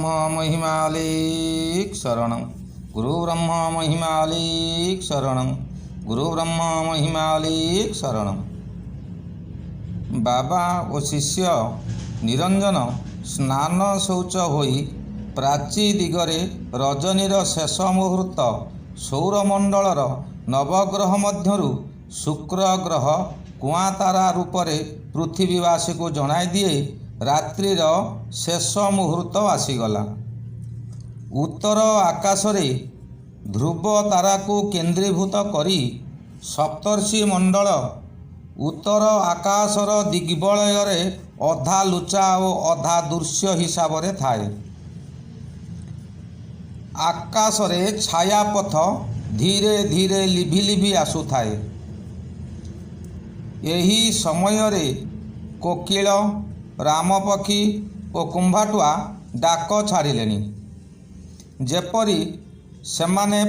ବ୍ରହ୍ମ ମହିମାଲିକ ଶରଣଂ, ଗୁରୁ ବ୍ରହ୍ମ ମହିମାଲିକ ଶରଣଂ, ଗୁରୁ ବ୍ରହ୍ମ ମହିମାଲିକ ଶରଣଂ। ବାବା ଓ ଶିଷ୍ୟ ନିରଞ୍ଜନ ସ୍ନାନ ଶୌଚ ହୋଇ ପ୍ରାଚୀ ଦିଗରେ ରଜନୀର ଶେଷ ମୁହୂର୍ତ୍ତ ସୌରମଣ୍ଡଳର ନବଗ୍ରହ ମଧ୍ୟରୁ ଶୁକ୍ର ଗ୍ରହ କୁଆଁତାରା ରୂପରେ ପୃଥିବୀବାସୀକୁ ଜଣାଇ ଦିଏ, ରାତ୍ରିର ଶେଷ ମୁହୂର୍ତ୍ତ ଆସିଗଲା। ଉତ୍ତର ଆକାଶରେ ଧ୍ରୁବ ତାରାକୁ କେନ୍ଦ୍ରୀଭୂତ କରି ସପ୍ତର୍ଷି ମଣ୍ଡଳ ଉତ୍ତର ଆକାଶର ଦିଗ୍ବଳୟରେ ଅଧା ଲୁଚା ଓ ଅଧା ଦୃଶ୍ୟ ହିସାବରେ ଥାଏ। ଆକାଶରେ ଛାୟାପଥ ଧୀରେ ଧୀରେ ଲିଭି ଲିଭି ଆସୁଥାଏ। ଏହି ସମୟରେ କୋକିଳ, ରାମପକ୍ଷୀ ଓ କୁମ୍ଭାଟୁଆ ଡାକ ଛାଡ଼ିଲେଣି, ଯେପରି ସେମାନେ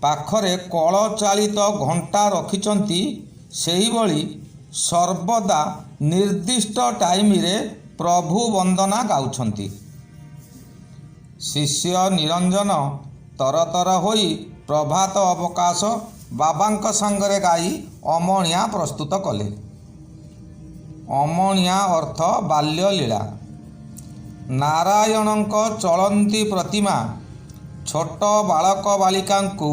ପାଖରେ କଳ ଚାଳିତ ଘଣ୍ଟା ରଖିଛନ୍ତି, ସେହିଭଳି ସର୍ବଦା ନିର୍ଦ୍ଦିଷ୍ଟ ଟାଇମରେ ପ୍ରଭୁ ବନ୍ଦନା ଗାଉଛନ୍ତି। ଶିଷ୍ୟ ନିରଞ୍ଜନ ତରତର ହୋଇ ପ୍ରଭାତ ଅବକାଶ ବାବାଙ୍କ ସାଙ୍ଗରେ ଗାଇ ଅମଣିଆ ପ୍ରସ୍ତୁତ କଲେ। ଅମଣିଆ ଅର୍ଥ ବାଲ୍ୟଲୀଳା। ନାରାୟଣଙ୍କ ଚଳନ୍ତି ପ୍ରତିମା ଛୋଟ ବାଳକ ବାଳିକାଙ୍କୁ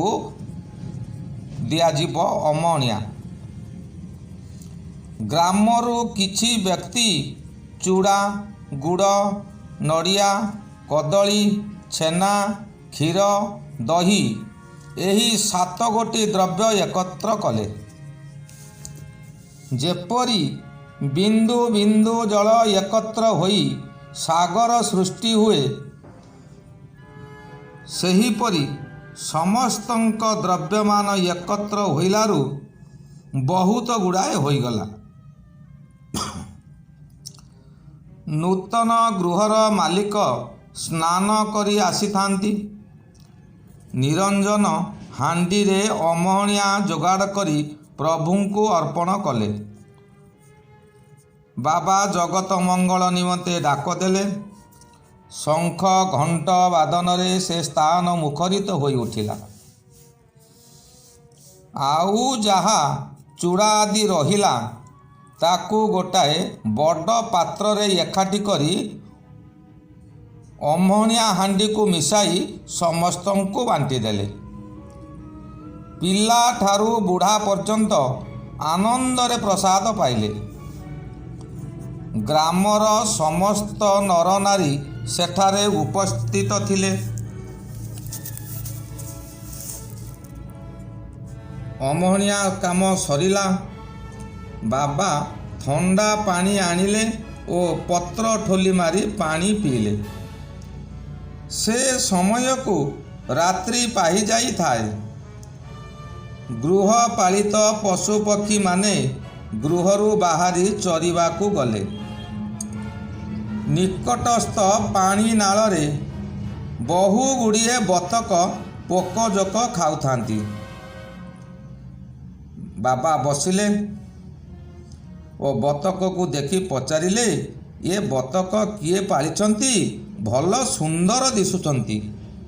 ଦିଆଯିବ ଅମଣିଆ। ଗ୍ରାମରୁ କିଛି ବ୍ୟକ୍ତି ଚୂଡ଼ା, ଗୁଡ଼, ନଡ଼ିଆ, କଦଳୀ, ଛେନା, କ୍ଷୀର, ଦହି ଏହି ସାତ ଗୋଟି ଦ୍ରବ୍ୟ ଏକତ୍ର କଲେ। ଯେପରି ବିନ୍ଦୁ ବିନ୍ଦୁ ଜଳ ଏକତ୍ର ହୋଇ ସାଗର ସୃଷ୍ଟି ହୁଏ, ସେହିପରି ସମସ୍ତଙ୍କ ଦ୍ରବ୍ୟମାନ ଏକତ୍ର ହୋଇଲାରୁ ବହୁତ ଗୁଡ଼ାଏ ହୋଇଗଲା। ନୂତନ ଗୃହର ମାଲିକ ସ୍ନାନ କରି ଆସିଥାନ୍ତି। ନିରଞ୍ଜନ ହାଣ୍ଡିରେ ଅମଣିଆ ଯୋଗାଡ଼ କରି ପ୍ରଭୁଙ୍କୁ ଅର୍ପଣ କଲେ। ବାବା ଜଗତ ମଙ୍ଗଳ ନିମନ୍ତେ ଡାକ ଦେଲେ। ଶଙ୍ଖ ଘଣ୍ଟ ବାଦନରେ ସେ ସ୍ଥାନ ମୁଖରିତ ହୋଇ ଉଠିଲା। ଆଉ ଯାହା ଚୂଡ଼ା ଆଦି ରହିଲା, ତାକୁ ଗୋଟାଏ ବଡ଼ ପାତ୍ରରେ ଏକାଠି କରି ଅମଣିଆ ହାଣ୍ଡିକୁ ମିଶାଇ ସମସ୍ତଙ୍କୁ ବାଣ୍ଟିଦେଲେ। ପିଲାଠାରୁ ବୁଢ଼ା ପର୍ଯ୍ୟନ୍ତ ଆନନ୍ଦରେ ପ୍ରସାଦ ପାଇଲେ। ଗ୍ରାମର ସମସ୍ତ ନରନାରୀ ସେଠାରେ ଉପସ୍ଥିତ ଥିଲେ। ଅମଣିଆ କାମ ସରିଲା। ବାବା ଥଣ୍ଡା ପାଣି ଆଣିଲେ ଓ ପତ୍ର ଠୋଲି ମାରି ପାଣି ପିଇଲେ। ସେ ସମୟକୁ ରାତ୍ରି ପାହିଯାଇଥାଏ। ଗୃହପାଳିତ ପଶୁପକ୍ଷୀମାନେ ଗୃହରୁ ବାହାରି ଚରିବାକୁ ଗଲେ। ନିକଟସ୍ଥ ପାଣି ନାଳରେ ବହୁଗୁଡ଼ିଏ ବତକ ପୋକଜୋକ ଖାଉଥାନ୍ତି। ବାବା ବସିଲେ ଓ ବତକକୁ ଦେଖି ପଚାରିଲେ, ଏ ବତକ କିଏ ପାଳିଛନ୍ତି? ଭଲ ସୁନ୍ଦର ଦିଶୁଛନ୍ତି।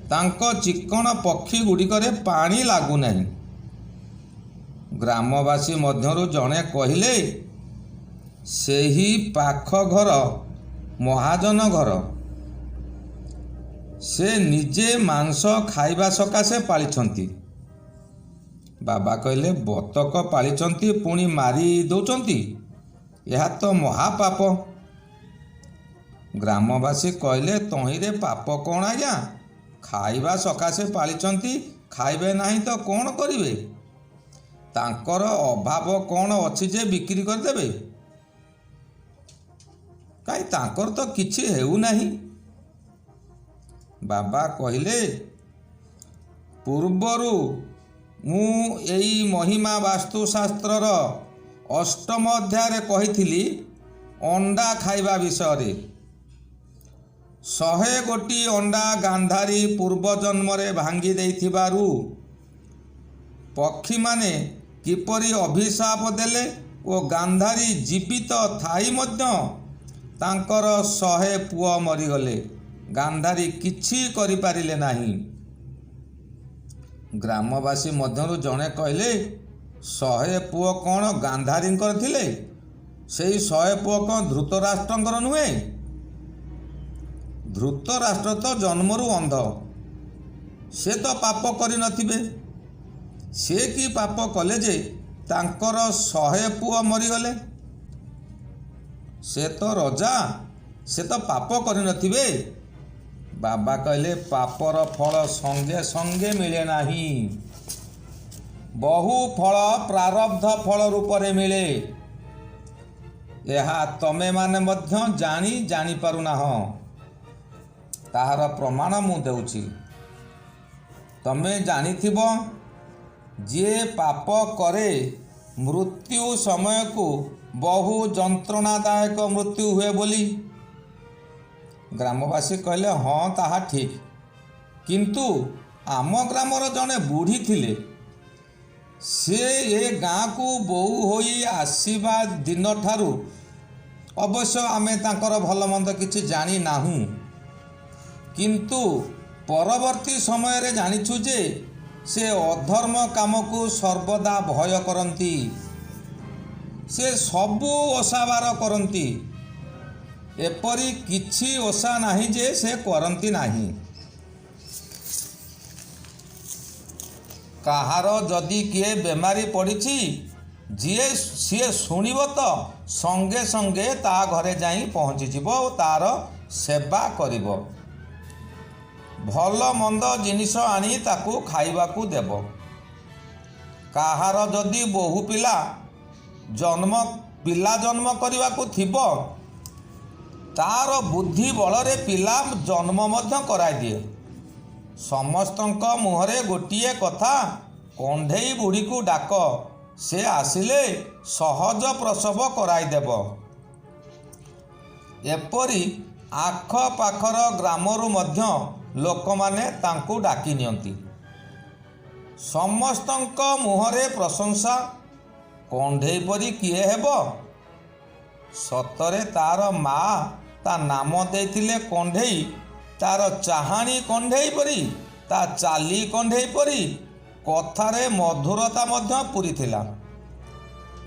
ତାଙ୍କ ଚିକ୍କଣ ପକ୍ଷୀ ଗୁଡ଼ିକରେ ପାଣି ଲାଗୁନାହିଁ। ଗ୍ରାମବାସୀ ମଧ୍ୟରୁ ଜଣେ କହିଲେ, ସେହି ପାଖ ଘର ମହାଜନ ଘର। ସେ ନିଜେ ମାଂସ ଖାଇବା ସକାଶେ ପାଳିଛନ୍ତି। ବାବା କହିଲେ, ବତକ ପାଳିଛନ୍ତି, ପୁଣି ମାରି ଦେଉଛନ୍ତି? ଏହା ତ ମହାପାପ। ଗ୍ରାମବାସୀ କହିଲେ, ତହିଁରେ ପାପ କ'ଣ ଆଜ୍ଞା? ଖାଇବା ସକାଶେ ପାଳିଛନ୍ତି, ଖାଇବେ ନାହିଁ ତ କ'ଣ କରିବେ? ତାଙ୍କର ଅଭାବ କ'ଣ ଅଛି ଯେ ବିକ୍ରି କରିଦେବେ? କାହିଁ, ତାଙ୍କର ତ କିଛି ହେଉନାହିଁ। ବାବା କହିଲେ, ପୂର୍ବରୁ ମୁଁ ଏଇ ମହିମା ବାସ୍ତୁଶାସ୍ତ୍ରର ଅଷ୍ଟମ ଅଧ୍ୟାୟରେ କହିଥିଲି ଅଣ୍ଡା ଖାଇବା ବିଷୟରେ। 100 ଗୋଟି ଅଣ୍ଡା ଗାନ୍ଧାରୀ ପୂର୍ବଜନ୍ମରେ ଭାଙ୍ଗି ଦେଇଥିବାରୁ ପକ୍ଷୀମାନେ କିପରି ଅଭିଶାପ ଦେଲେ ଓ ଗାନ୍ଧାରୀ ଜୀବିତ ଥାଇ ମଧ୍ୟ ତାଙ୍କର 100 ପୁଅ ମରିଗଲେ। ଗାନ୍ଧାରୀ କିଛି କରିପାରିଲେ ନାହିଁ। ଗ୍ରାମବାସୀ ମଧ୍ୟରୁ ଜଣେ କହିଲେ, 100 ପୁଅ କ'ଣ ଗାନ୍ଧାରୀଙ୍କର ଥିଲେ? ସେଇ 100 ପୁଅ କ'ଣ ଧୃତରାଷ୍ଟ୍ରଙ୍କର ନୁହେଁ? ଧୃତରାଷ୍ଟ୍ର ତ ଜନ୍ମରୁ ଅନ୍ଧ, ସେ ତ ପାପ କରିନଥିବେ। ସେ କି ପାପ କଲେ ଯେ ତାଙ୍କର 100 ପୁଅ ମରିଗଲେ? ସେ ତ ରଜା, ସେ ତ ପାପ କରିନଥିବେ। ବାବା କହିଲେ, ପାପର ଫଳ ସଙ୍ଗେ ସଙ୍ଗେ ମିଳେ ନାହିଁ। ବହୁ ଫଳ ପ୍ରାରବ୍ଧ ଫଳ ରୂପରେ ମିଳେ। ଏହା ତମେମାନେ ମଧ୍ୟ ଜାଣିପାରୁନାହଁ। ତାହାର ପ୍ରମାଣ ମୁଁ ଦେଉଛି। ତମେ ଜାଣିଥିବ, ଯିଏ ପାପ କରେ ମୃତ୍ୟୁ ସମୟକୁ ବହୁ ଯନ୍ତ୍ରଣାଦାୟକ ମୃତ୍ୟୁ ହୁଏ ବୋଲି। ଗ୍ରାମବାସୀ କହିଲେ, ହଁ, ତାହା ଠିକ୍। କିନ୍ତୁ ଆମ ଗ୍ରାମର ଜଣେ ବୁଢ଼ୀ ଥିଲେ। ସେ ଏ ଗାଁକୁ ବୋହୂ ହୋଇ ଆସିବା ଦିନଠାରୁ, ଅବଶ୍ୟ ଆମେ ତାଙ୍କର ଭଲମନ୍ଦ କିଛି ଜାଣିନାହୁଁ, କିନ୍ତୁ ପରବର୍ତ୍ତୀ ସମୟରେ ଜାଣିଛୁ ଯେ ସେ ଅଧର୍ମ କାମକୁ ସର୍ବଦା ଭୟ କରନ୍ତି। ସେ ସବୁ ଓଷାବାର କରନ୍ତି। ଏପରି କିଛି ଓଷା ନାହିଁ ଯେ ସେ କରନ୍ତି ନାହିଁ। କାହାର ଯଦି କିଏ ବେମାରୀ ପଡ଼ିଛି, ଯିଏ ସିଏ ଶୁଣିବ ତ ସଙ୍ଗେ ସଙ୍ଗେ ତା ଘରେ ଯାଇ ପହଞ୍ଚିଯିବ ଓ ତାର ସେବା କରିବ। ଭଲ ମନ୍ଦ ଜିନିଷ ଆଣି ତାକୁ ଖାଇବାକୁ ଦେବ। କାହାର ଯଦି ବୋହୂ ପିଲା ଜନ୍ମ କରିବାକୁ ଥିବ, ତାର ବୁଦ୍ଧି ବଳରେ ପିଲା ଜନ୍ମ ମଧ୍ୟ କରାଇଦିଏ। ସମସ୍ତଙ୍କ ମୁହଁରେ ଗୋଟିଏ କଥା, କଣ୍ଢେଇ ବୁଢ଼ୀକୁ ଡାକ, ସେ ଆସିଲେ ସହଜ ପ୍ରସବ କରାଇଦେବ। ଏପରି ଆଖପାଖର ଗ୍ରାମରୁ ମଧ୍ୟ ଲୋକମାନେ ତାଙ୍କୁ ଡାକି ନିଅନ୍ତି। ସମସ୍ତଙ୍କ ମୁହଁରେ ପ୍ରଶଂସା, କଣ୍ଢେଇ ପରି କିଏ ହେବ? ସତରେ ତାର ମା ତା ନାମ ଦେଇଥିଲେ କଣ୍ଢେଇ। ତାର ଚାହାଣୀ କଣ୍ଢେଇ ପରି, ତା ଚାଲି କଣ୍ଢେଇ ପରି, କଥାରେ ମଧୁରତା ମଧ୍ୟ ପୂରିଥିଲା।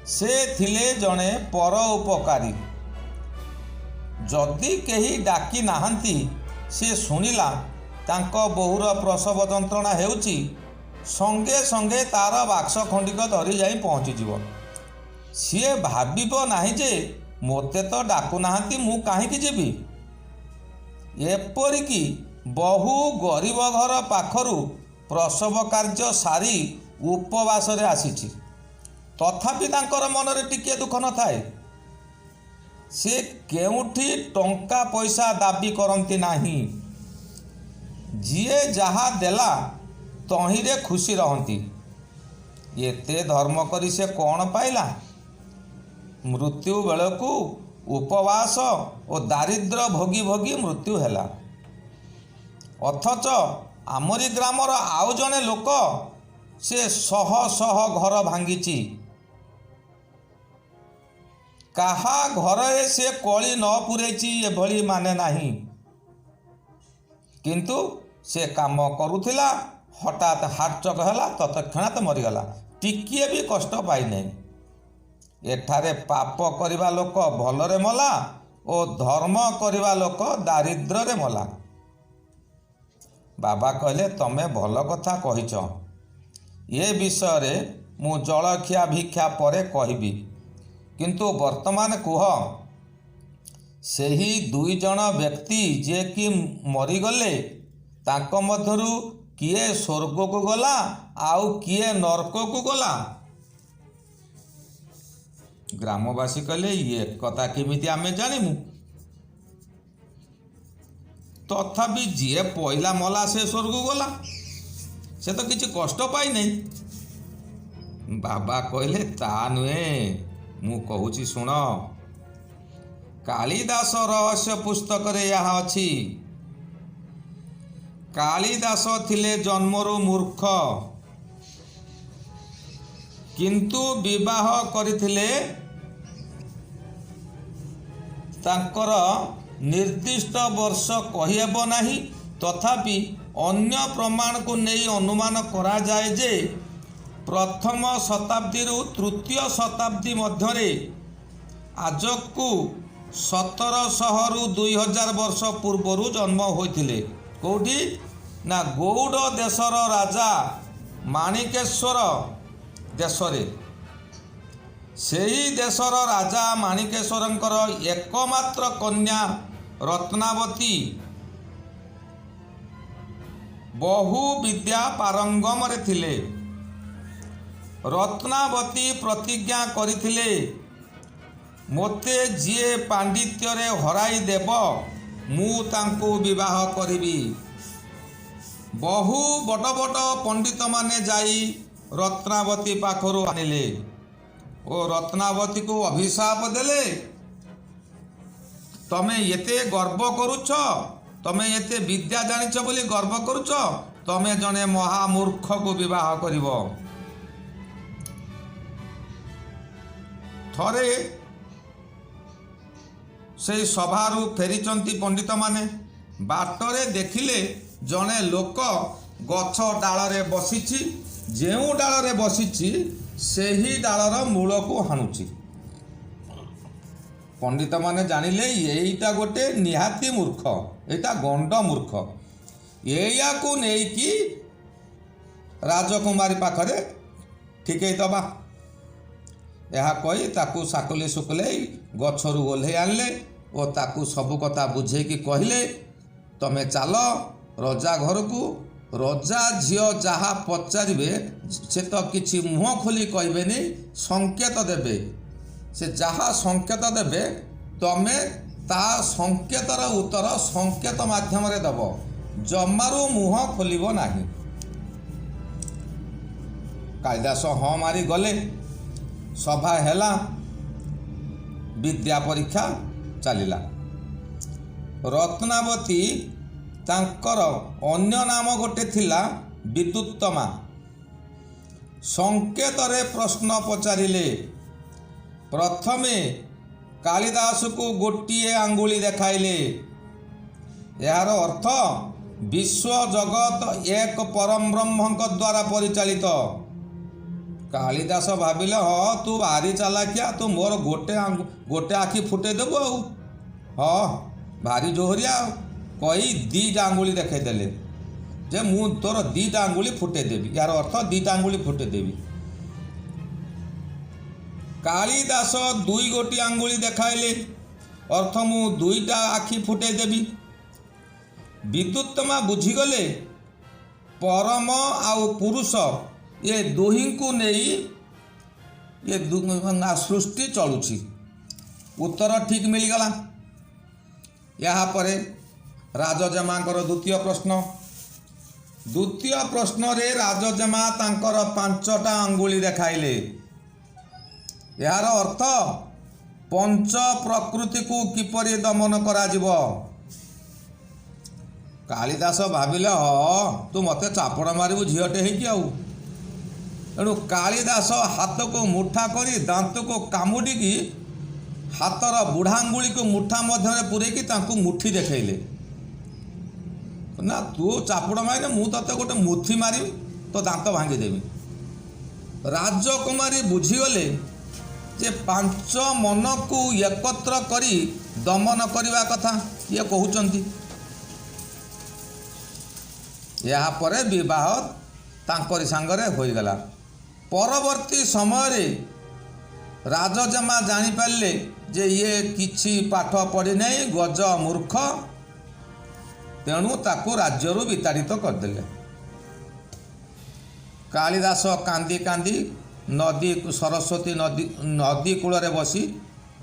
ସେ ଥିଲେ ଜଣେ ପରୋପକାରୀ। ଯଦି କେହି ଡାକି ନାହାନ୍ତି, ସେ ଶୁଣିଲା ତାଙ୍କ ବୋହୂର ପ୍ରସବ ଯନ୍ତ୍ରଣା ହେଉଛି, ସଙ୍ଗେ ସଙ୍ଗେ ତାର ବାକ୍ସ ଖଣ୍ଡିକ ଧରି ଯାଇ ପହଞ୍ଚିଯିବ। ସିଏ ଭାବିବ ନାହିଁ ଯେ ମୋତେ ତ ଡାକୁନାହାନ୍ତି, ମୁଁ କାହିଁକି ଯିବି? ଏପରିକି ବହୁ ଗରିବ ଘର ପାଖରୁ ପ୍ରସବ କାର୍ଯ୍ୟ ସାରି ଉପବାସରେ ଆସିଛି, ତଥାପି ତାଙ୍କର ମନରେ ଟିକିଏ ଦୁଃଖ ନଥାଏ। ସେ କେଉଁଠି ଟଙ୍କା ପଇସା ଦାବି କରନ୍ତି ନାହିଁ। ଯିଏ ଯାହା ଦେଲା ତହିଁରେ ଖୁସି ରହନ୍ତି। ଏତେ ଧର୍ମ କରି ସେ କ'ଣ ପାଇଲା? ମୃତ୍ୟୁ ବେଳକୁ ଉପବାସ ଓ ଦାରିଦ୍ର୍ୟ ଭୋଗି ଭୋଗି ମୃତ୍ୟୁ ହେଲା। ଅଥଚ ଆମରି ଗ୍ରାମର ଆଉ ଜଣେ ଲୋକ, ସେ ଶହ ଶହ ଘର ଭାଙ୍ଗିଛି। କାହା ଘରେ ସେ କଳି ନ ପୂରେଇଛି ଏଭଳି ମାନେ ନାହିଁ। କିନ୍ତୁ ସେ କାମ କରୁଥିଲା, ହଠାତ୍ ହାର୍ଟଚୋକ୍ ହେଲା, ତତ୍କ୍ଷଣାତ୍ ମରିଗଲା। ଟିକିଏ ବି କଷ୍ଟ ପାଇନାହିଁ। ଏଠାରେ ପାପ କରିବା ଲୋକ ଭଲରେ ମଲା ଓ ଧର୍ମ କରିବା ଲୋକ ଦାରିଦ୍ର୍ୟରେ ମଲା। ବାବା କହିଲେ, ତମେ ଭଲ କଥା କହିଛ। ଏ ବିଷୟରେ ମୁଁ ଜଳଖିଆ ଭିକ୍ଷା ପରେ କହିବି। କିନ୍ତୁ ବର୍ତ୍ତମାନ କୁହ, ସେହି ଦୁଇଜଣ ବ୍ୟକ୍ତି ଯିଏକି ମରିଗଲେ, ତାଙ୍କ ମଧ୍ୟରୁ କିଏ ସ୍ୱର୍ଗକୁ ଗଲା ଆଉ କିଏ ନର୍କକୁ ଗଲା? ଗ୍ରାମବାସୀ କହିଲେ, ଏ କଥା କେମିତି ଆମେ ଜାଣିମୁ? ତଥାପି ଯିଏ ପଇଲା ମଲା ସେ ସ୍ୱର୍ଗକୁ ଗଲା, ସେ ତ କିଛି କଷ୍ଟ ପାଇନାହିଁ। ବାବା କହିଲେ, ତା ନୁହେଁ, ମୁଁ କହୁଛି ଶୁଣ। କାଳିଦାସ ରହସ୍ୟ ପୁସ୍ତକରେ ଏହା ଅଛି। କାଳିଦାସ ଥିଲେ ଜନ୍ମରୁ ମୂର୍ଖ, କିନ୍ତୁ ବିବାହ କରିଥିଲେ ତାଙ୍କର ନିର୍ଦ୍ଦିଷ୍ଟ ବର୍ଷ କହିହେବ ନାହିଁ। ତଥାପି ଅନ୍ୟ ପ୍ରମାଣକୁ ନେଇ ଅନୁମାନ କରାଯାଏ ଯେ ପ୍ରଥମ ଶତାବ୍ଦୀରୁ ତୃତୀୟ ଶତାବ୍ଦୀ ମଧ୍ୟରେ, ଆଜକୁ 1700ରୁ 2000 ବର୍ଷ ପୂର୍ବରୁ ଜନ୍ମ ହୋଇଥିଲେ। କେଉଁଠି ନା ଗୌଡ଼ ଦେଶର ରାଜା ମାଣିକେଶ୍ୱର ଦେଶରେ। ସେହି ଦେଶର ରାଜା ମାଣିକେଶ୍ୱରଙ୍କର ଏକମାତ୍ର କନ୍ୟା ରତ୍ନାବତୀ ବହୁ ବିଦ୍ୟା ପାରଙ୍ଗମରେ ଥିଲେ। ରତ୍ନାବତୀ ପ୍ରତିଜ୍ଞା କରିଥିଲେ, ମୋତେ ଯିଏ ପାଣ୍ଡିତ୍ୟରେ ହରାଇ ଦେବ, ମୁଁ ତାଙ୍କୁ ବିବାହ କରିବି। ବହୁ ବଡ଼ ବଡ଼ ପଣ୍ଡିତମାନେ ଯାଇ ରତ୍ନାବତୀ ପାଖରୁ ଆଣିଲେ ଓ ରତ୍ନାବତୀକୁ ଅଭିଶାପ ଦେଲେ, ତମେ ଏତେ ଗର୍ବ କରୁଛ, ତମେ ଏତେ ବିଦ୍ୟା ଜାଣିଛ ବୋଲି ଗର୍ବ କରୁଛ, ତମେ ଜଣେ ମହାମୂର୍ଖକୁ ବିବାହ କରିବ। ଥରେ ସେଇ ସଭାରୁ ଫେରିଛନ୍ତି ପଣ୍ଡିତମାନେ। ବାଟରେ ଦେଖିଲେ ଜଣେ ଲୋକ ଗଛ ଡାଳରେ ବସିଛି। ଯେଉଁ ଡାଳରେ ବସିଛି, ସେହି ଡାଳର ମୂଳକୁ ହାଣୁଛି। ପଣ୍ଡିତମାନେ ଜାଣିଲେ, ଏଇଟା ଗୋଟେ ନିହାତି ମୂର୍ଖ, ଏଇଟା ଗଣ୍ଡ ମୂର୍ଖ। ଏଇଆକୁ ନେଇକି ରାଜକୁମାରୀ ପାଖରେ ଠିକେଇ ଦେବା। ଏହା କହି ତାକୁ ସାକୁଲି ସୁକୁଲେଇ ଗଛରୁ ଓହ୍ଲେଇ ଆଣିଲେ ଓ ତାକୁ ସବୁ କଥା ବୁଝେଇକି କହିଲେ, ତମେ ଚାଲ ରଜା ଘରକୁ। ରଜା ଝିଅ ଯାହା ପଚାରିବେ, ସେ ତ କିଛି ମୁହଁ ଖୋଲି କହିବେନି, ସଂକେତ ଦେବେ। ସେ ଯାହା ସଂକେତ ଦେବେ, ତମେ ତା ସଂକେତର ଉତ୍ତର ସଂକେତ ମାଧ୍ୟମରେ ଦେବ, ଜମାରୁ ମୁହଁ ଖୋଲିବ ନାହିଁ। କାଳିଦାସ ହଁ ମାରି ଗଲେ। ସଭା ହେଲା, ବିଦ୍ୟା ପରୀକ୍ଷା ଚାଲିଲା। ରତ୍ନାବତୀ, ତାଙ୍କର ଅନ୍ୟ ନାମ ଗୋଟେ ଥିଲା ବିଦ୍ୟୁତ୍ତମା, ସଂକେତରେ ପ୍ରଶ୍ନ ପଚାରିଲେ। ପ୍ରଥମେ କାଳିଦାସକୁ ଗୋଟିଏ ଆଙ୍ଗୁଳି ଦେଖାଇଲେ। ଏହାର ଅର୍ଥ ବିଶ୍ୱ ଜଗତ ଏକ ପରମ ବ୍ରହ୍ମଙ୍କ ଦ୍ୱାରା ପରିଚାଳିତ। କାଳିଦାସ ଭାବିଲେ, ହଁ, ତୁ ଭାରି ଚାଲାକିଆ, ତୁ ମୋର ଗୋଟେ ଆଖି ଫୁଟେଇ ଦେବୁ ଆଉ, ହଁ, ଭାରି ଜୋହରିଆ ଆଉ କହି ଦୁଇଟା ଆଙ୍ଗୁଳି ଦେଖେଇଦେଲେ ଯେ ମୁଁ ତୋର ଦୁଇଟା ଆଙ୍ଗୁଳି ଫୁଟେଇ ଦେବି। ଏହାର ଅର୍ଥ ଦୁଇଟା ଆଙ୍ଗୁଳି ଫୁଟେଇ ଦେବି। କାଳିଦାସ ଦୁଇ ଗୋଟି ଆଙ୍ଗୁଳି ଦେଖାଇଲେ, ଅର୍ଥ ମୁଁ ଦୁଇଟା ଆଖି ଫୁଟେଇ ଦେବି। ବିଦ୍ୟୁତ୍ତମା ବୁଝିଗଲେ, ପରମ ଆଉ ପୁରୁଷ ଏ ଦୁହିଁଙ୍କୁ ନେଇ ଏ ସୃଷ୍ଟି ଚଳୁଛି। ଉତ୍ତର ଠିକ୍ ମିଳିଗଲା। ଏହାପରେ ରାଜଜେମାଙ୍କର ଦ୍ୱିତୀୟ ପ୍ରଶ୍ନ। ଦ୍ୱିତୀୟ ପ୍ରଶ୍ନରେ ରାଜଜେମା ତାଙ୍କର ପାଞ୍ଚଟା ଆଙ୍ଗୁଳି ଦେଖାଇଲେ। ଏହାର ଅର୍ଥ ପଞ୍ଚ ପ୍ରକୃତିକୁ କିପରି ଦମନ କରାଯିବ? କାଳିଦାସ ଭାବିଲେ, ହଁ, ତୁ ମୋତେ ଚାପଡ଼ ମାରିବୁ ଝିଅଟେ ହେଇକି ଆଉ। ଏଣୁ କାଳିଦାସ ହାତକୁ ମୁଠା କରି ଦାନ୍ତକୁ କାମୁଡ଼ିକି ହାତର ବୁଢ଼ା ଆଙ୍ଗୁଳିକୁ ମୁଠା ମଧ୍ୟରେ ପୂରେଇକି ତାଙ୍କୁ ମୁଠି ଦେଖେଇଲେ। ନା, ତୁ ଚାପୁଡ଼ ମାରିଲେ ମୁଁ ତୋତେ ଗୋଟେ ମୁଠି ମାରିବି, ତୋ ଦାନ୍ତ ଭାଙ୍ଗିଦେବି। ରାଜକୁମାରୀ ବୁଝିଗଲେ ଯେ ପାଞ୍ଚ ମନକୁ ଏକତ୍ର କରି ଦମନ କରିବା କଥା ଇଏ କହୁଛନ୍ତି। ଏହାପରେ ବିବାହ ତାଙ୍କରି ସାଙ୍ଗରେ ହୋଇଗଲା। ପରବର୍ତ୍ତୀ ସମୟରେ ରାଜଜେମା ଜାଣିପାରିଲେ ଯେ ଇଏ କିଛି ପାଠ ପଢ଼ିନାହିଁ, ଗଜ ମୂର୍ଖ। ତେଣୁ ତାକୁ ରାଜ୍ୟରୁ ବିତାଡ଼ିତ କରିଦେଲେ। କାଳିଦାସ କାନ୍ଦି କାନ୍ଦି ନଦୀ ସରସ୍ୱତୀ ନଦୀ କୂଳରେ ବସି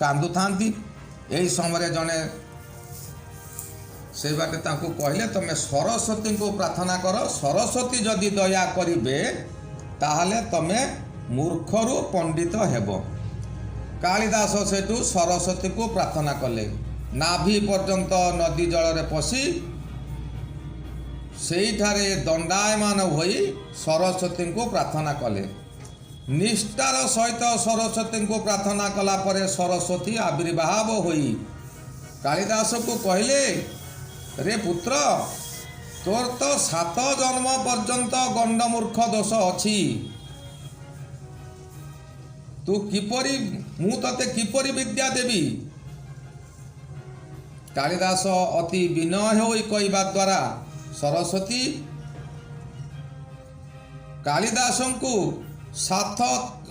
କାନ୍ଦୁଥାନ୍ତି। ଏହି ସମୟରେ ଜଣେ ସେଇ ବାଟେ ତାଙ୍କୁ କହିଲେ, ତମେ ସରସ୍ୱତୀଙ୍କୁ ପ୍ରାର୍ଥନା କର, ସରସ୍ୱତୀ ଯଦି ଦୟା କରିବେ ତାହେଲେ ତମେ ମୂର୍ଖରୁ ପଣ୍ଡିତ ହେବ। କାଳିଦାସ ସେଠୁ ସରସ୍ୱତୀକୁ ପ୍ରାର୍ଥନା କଲେ। ନାଭି ପର୍ଯ୍ୟନ୍ତ ନଦୀ ଜଳରେ ପଶି ସେଇଠାରେ ଦଣ୍ଡାୟମାନ ହୋଇ ସରସ୍ୱତୀଙ୍କୁ ପ୍ରାର୍ଥନା କଲେ। ନିଷ୍ଠାର ସହିତ ସରସ୍ୱତୀଙ୍କୁ ପ୍ରାର୍ଥନା କଲା ପରେ ସରସ୍ୱତୀ ଆବିର୍ଭାବ ହୋଇ କାଳିଦାସକୁ କହିଲେ, ରେ ପୁତ୍ର, ତୋର ତ 7 ଜନ୍ମ ପର୍ଯ୍ୟନ୍ତ ଗଣ୍ଡମୂର୍ଖ ଦୋଷ ଅଛି। ତୁ କିପରି, ମୁଁ ତତେ କିପରି ବିଦ୍ୟା ଦେବି? କାଳିଦାସ ଅତି ବିନୟ ହୋଇ କହିବା ଦ୍ୱାରା ସରସ୍ୱତୀ କାଳିଦାସଙ୍କୁ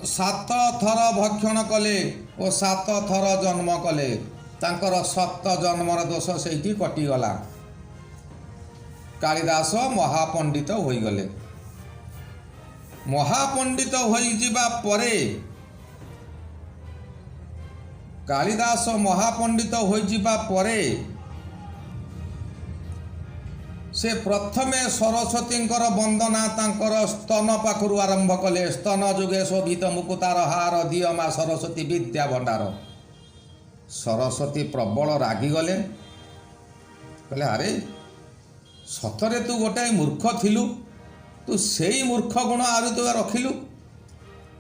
7 ଥର ଭକ୍ଷଣ କଲେ ଓ 7 ଥର ଜନ୍ମ କଲେ। ତାଙ୍କର ସପ୍ତ ଜନ୍ମର ଦୋଷ ସେଇଠି କଟିଗଲା। କାଳିଦାସ ମହାପଣ୍ଡିତ ହୋଇଗଲେ। ମହାପଣ୍ଡିତ ହୋଇଯିବା ପରେ, କାଳିଦାସ ମହାପଣ୍ଡିତ ହୋଇଯିବା ପରେ ସେ ପ୍ରଥମେ ସରସ୍ୱତୀଙ୍କର ବନ୍ଦନା ତାଙ୍କର ସ୍ତନ ପାଖରୁ ଆରମ୍ଭ କଲେ। ସ୍ତନ ଯୁଗେ ଶୋଭିତ ମୁକୁତାର ହାର, ଦିଅ ମା ସରସ୍ୱତୀ ବିଦ୍ୟା ଭଣ୍ଡାର। ସରସ୍ୱତୀ ପ୍ରବଳ ରାଗିଗଲେ। କହିଲେ, ଆରେ ସତରେ ତୁ ଗୋଟାଏ ମୂର୍ଖ ଥିଲୁ, ତୁ ସେଇ ମୂର୍ଖ ଗୁଣ ଆହୁରି ତୁ ରଖିଲୁ।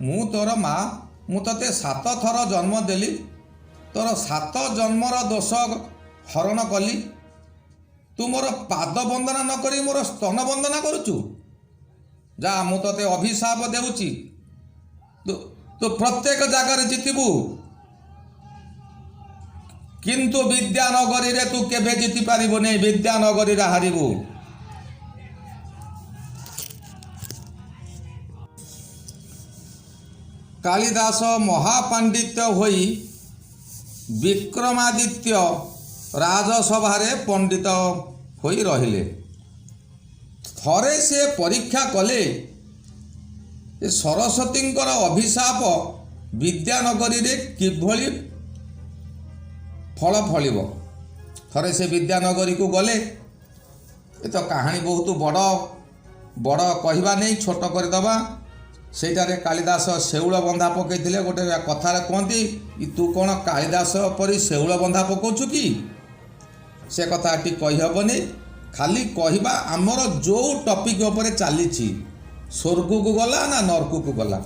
ମୁଁ ତୋର ମା, ମୁଁ ତୋତେ 7 ଥର ଜନ୍ମ ଦେଲି, ତୋର 7 ଜନ୍ମର ଦୋଷ ହରଣ କଲି, ତୁ ମୋର ପାଦ ବନ୍ଦନା ନ କରି ମୋର ସ୍ତନ ବନ୍ଦନା କରୁଛୁ। ଯା, ମୁଁ ତୋତେ ଅଭିଶାପ ଦେଉଛି, ତୁ ପ୍ରତ୍ୟେକ ଜାଗାରେ ଜିତିବୁ, କିନ୍ତୁ ବିଦ୍ୟାନଗରୀରେ ତୁ କେବେ ଜିତି ପାରିବୁନି, ବିଦ୍ୟାନଗରୀରେ ହାରିବୁ। କାଳିଦାସ ମହାପାଣ୍ଡିତ୍ୟ ହୋଇ ବିକ୍ରମାଦିତ୍ୟ ରାଜସଭାରେ ପଣ୍ଡିତ ହୋଇ ରହିଲେ। ଥରେ ସେ ପରୀକ୍ଷା କଲେ ଯେ ସରସ୍ୱତୀଙ୍କର ଅଭିଶାପ ବିଦ୍ୟାନଗରୀରେ କିଭଳି ଫଳ ଫଳିବ। ଥରେ ସେ ବିଦ୍ୟାନଗରୀକୁ ଗଲେ। ଏ ତ କାହାଣୀ ବହୁତ ବଡ଼, ବଡ଼ କହିବା ନେଇ ଛୋଟ କରିଦେବା। ସେଇଟାରେ କାଳିଦାସ ଶେଉଳ ବନ୍ଧା ପକାଇଥିଲେ। ଗୋଟେ କଥାରେ କୁହନ୍ତି, ତୁ କ'ଣ କାଳିଦାସ ପରି ଶେଉଳ ବନ୍ଧା ପକାଉଛୁ କି? ସେ କଥା ଏଠି କହିହେବନି। ଖାଲି କହିବା ଆମର ଯେଉଁ ଟପିକ୍ ଉପରେ ଚାଲିଛି, ସ୍ୱର୍ଗକୁ ଗଲା ନା ନର୍କକୁ ଗଲା।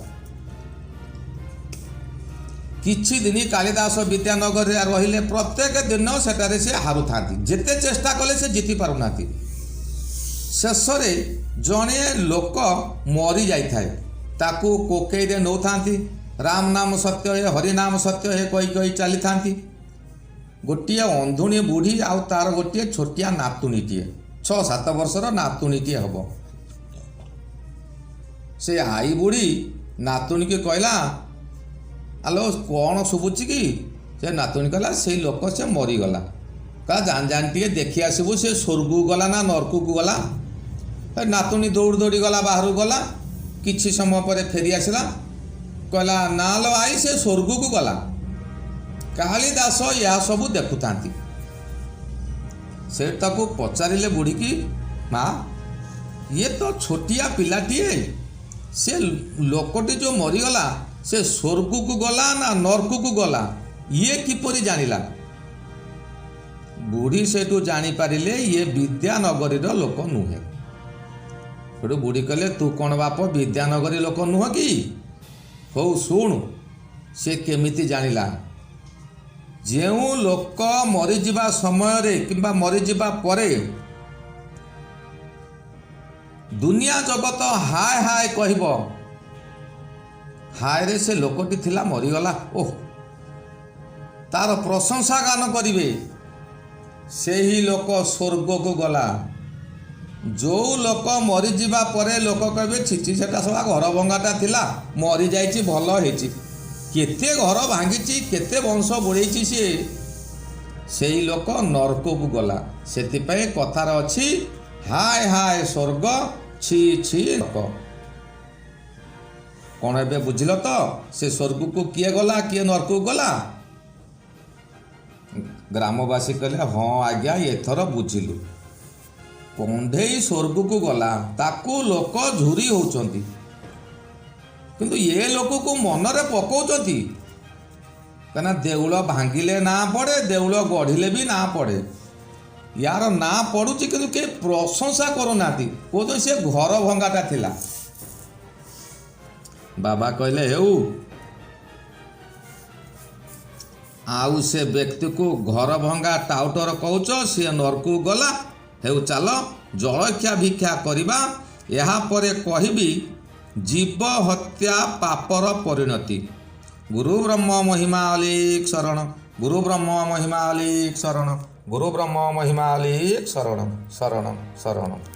କିଛି ଦିନ କାଳିଦାସ ବିଦ୍ୟାନଗରରେ ରହିଲେ। ପ୍ରତ୍ୟେକ ଦିନ ସେଠାରେ ସେ ହାରୁଥାନ୍ତି, ଯେତେ ଚେଷ୍ଟା କଲେ ସେ ଜିତି ପାରୁନାହାନ୍ତି। ଶେଷରେ ଜଣେ ଲୋକ ମରି ଯାଇଥାଏ, ତାକୁ କୋକେଇରେ ନେଉଥାନ୍ତି, ରାମ ନାମ ସତ୍ୟ ହେ, ହରି ନାମ ସତ୍ୟ ହେ କହି କହି ଚାଲିଥାନ୍ତି। ଗୋଟିଏ ଅନ୍ଧୁଣୀ ବୁଢ଼ୀ ଆଉ ତାର ଗୋଟିଏ ଛୋଟିଆ ନାତୁଣୀଟିଏ, 6-7 ବର୍ଷର ନାତୁଣୀଟିଏ ହେବ। ସେ ଆଈ ବୁଢ଼ୀ ନାତୁଣୀକି କହିଲା, ଆଲୋ କ'ଣ ଶୁଭୁଛି କି? ସେ ନାତୁଣୀ କହିଲା, ସେଇ ଲୋକ ସେ ମରିଗଲା। କହିଲା, ଜାଣି ଜାଣି ଟିକେ ଦେଖି ଆସିବୁ ସେ ସ୍ୱର୍ଗକୁ ଗଲା ନା ନର୍କକୁ ଗଲା। ଏ ନାତୁଣୀ ଦୌଡ଼ି ଦୌଡ଼ି ଗଲା, ବାହାରକୁ ଗଲା। କିଛି ସମୟ ପରେ ଫେରି ଆସିଲା, କହିଲା, ନା ଲୋ ଆଈ, ସେ ସ୍ୱର୍ଗକୁ ଗଲା। କାଳିଦାସ ଏହା ସବୁ ଦେଖୁଥାନ୍ତି। ସେ ତାକୁ ପଚାରିଲେ ବୁଢ଼ୀକି, ମା ଇଏ ତ ଛୋଟିଆ ପିଲାଟିଏ, ସେ ଲୋକଟି ଯେଉଁ ମରିଗଲା ସେ ସ୍ୱର୍ଗକୁ ଗଲା ନା ନର୍କକୁ ଗଲା ଇଏ କିପରି ଜାଣିଲା? ବୁଢ଼ୀ ସେଠୁ ଜାଣିପାରିଲେ ଇଏ ବିଦ୍ୟାନଗରୀର ଲୋକ ନୁହେଁ। ସେଠୁ ବୁଢ଼ୀ କହିଲେ, ତୁ କ'ଣ ବାପ ବିଦ୍ୟାନଗରୀ ଲୋକ ନୁହଁ କି? ହଉ ଶୁଣୁ ସେ କେମିତି ଜାଣିଲା। ଯେଉଁ ଲୋକ ମରିଯିବା ସମୟରେ କିମ୍ବା ମରିଯିବା ପରେ ଦୁନିଆ ଜଗତ ହାୟ ହାୟ କହିବ, ହାୟରେ ସେ ଲୋକଟି ଥିଲା ମରିଗଲା, ଓହ ତାର ପ୍ରଶଂସା ଗାନ କରିବେ, ସେହି ଲୋକ ସ୍ୱର୍ଗକୁ ଗଲା। ଯେଉଁ ଲୋକ ମରିଯିବା ପରେ ଲୋକ କହିବେ, ଛିଛି ସେଟା ସବା ଘର ଭଙ୍ଗାଟା ଥିଲା, ମରିଯାଇଛି ଭଲ ହେଇଛି, କେତେ ଘର ଭାଙ୍ଗିଛି, କେତେ ବଂଶ ବୁଡ଼େଇଛି ସିଏ, ସେଇ ଲୋକ ନର୍କକୁ ଗଲା। ସେଥିପାଇଁ କଥାରେ ଅଛି, ହାୟ ହାୟ ସ୍ୱର୍ଗ, ଛି ଛି ନର୍କ। କ'ଣ ଏବେ ବୁଝିଲ ତ ସେ ସ୍ୱର୍ଗକୁ କିଏ ଗଲା କିଏ ନର୍କକୁ ଗଲା? ଗ୍ରାମବାସୀ କହିଲେ, ହଁ ଆଜ୍ଞା ଏଥର ବୁଝିଲୁ। କଣ୍ଢେଇ ସ୍ୱର୍ଗକୁ ଗଲା, ତାକୁ ଲୋକ ଝୁରି ହେଉଛନ୍ତି, କିନ୍ତୁ ଏ ଲୋକକୁ ମନରେ ପକାଉଛନ୍ତି। କାହିଁକିନା ଦେଉଳ ଭାଙ୍ଗିଲେ ନାଁ ପଡ଼େ, ଦେଉଳ ଗଢ଼ିଲେ ବି ନାଁ ପଡ଼େ। ୟାର ନାଁ ପଡ଼ୁଛି କିନ୍ତୁ କେହି ପ୍ରଶଂସା କରୁନାହାନ୍ତି, କହୁଛନ୍ତି ସେ ଘର ଭଙ୍ଗାଟା ଥିଲା। ବାବା କହିଲେ, ହେଉ ଆଉ ସେ ବ୍ୟକ୍ତିକୁ ଘର ଭଙ୍ଗା ଟାଉଟର କହୁଛ, ସିଏ ନରକକୁ ଗଲା। ହେଉ ଚାଲ, ଜଳଖିଆ ଭିକ୍ଷା କରିବା। ଏହାପରେ କହିବି ଜୀବ ହତ୍ୟା ପାପର ପରିଣତି। ଗୁରୁ ବ୍ରହ୍ମ ମହିମା ଅଲିକ ଶରଣ। ଗୁରୁ ବ୍ରହ୍ମ ମହିମା ଅଲିକ ଶରଣ। ଗୁରୁ ବ୍ରହ୍ମ ମହିମା ଅଲିକ ଶରଣ, ଶରଣ, ଶରଣ।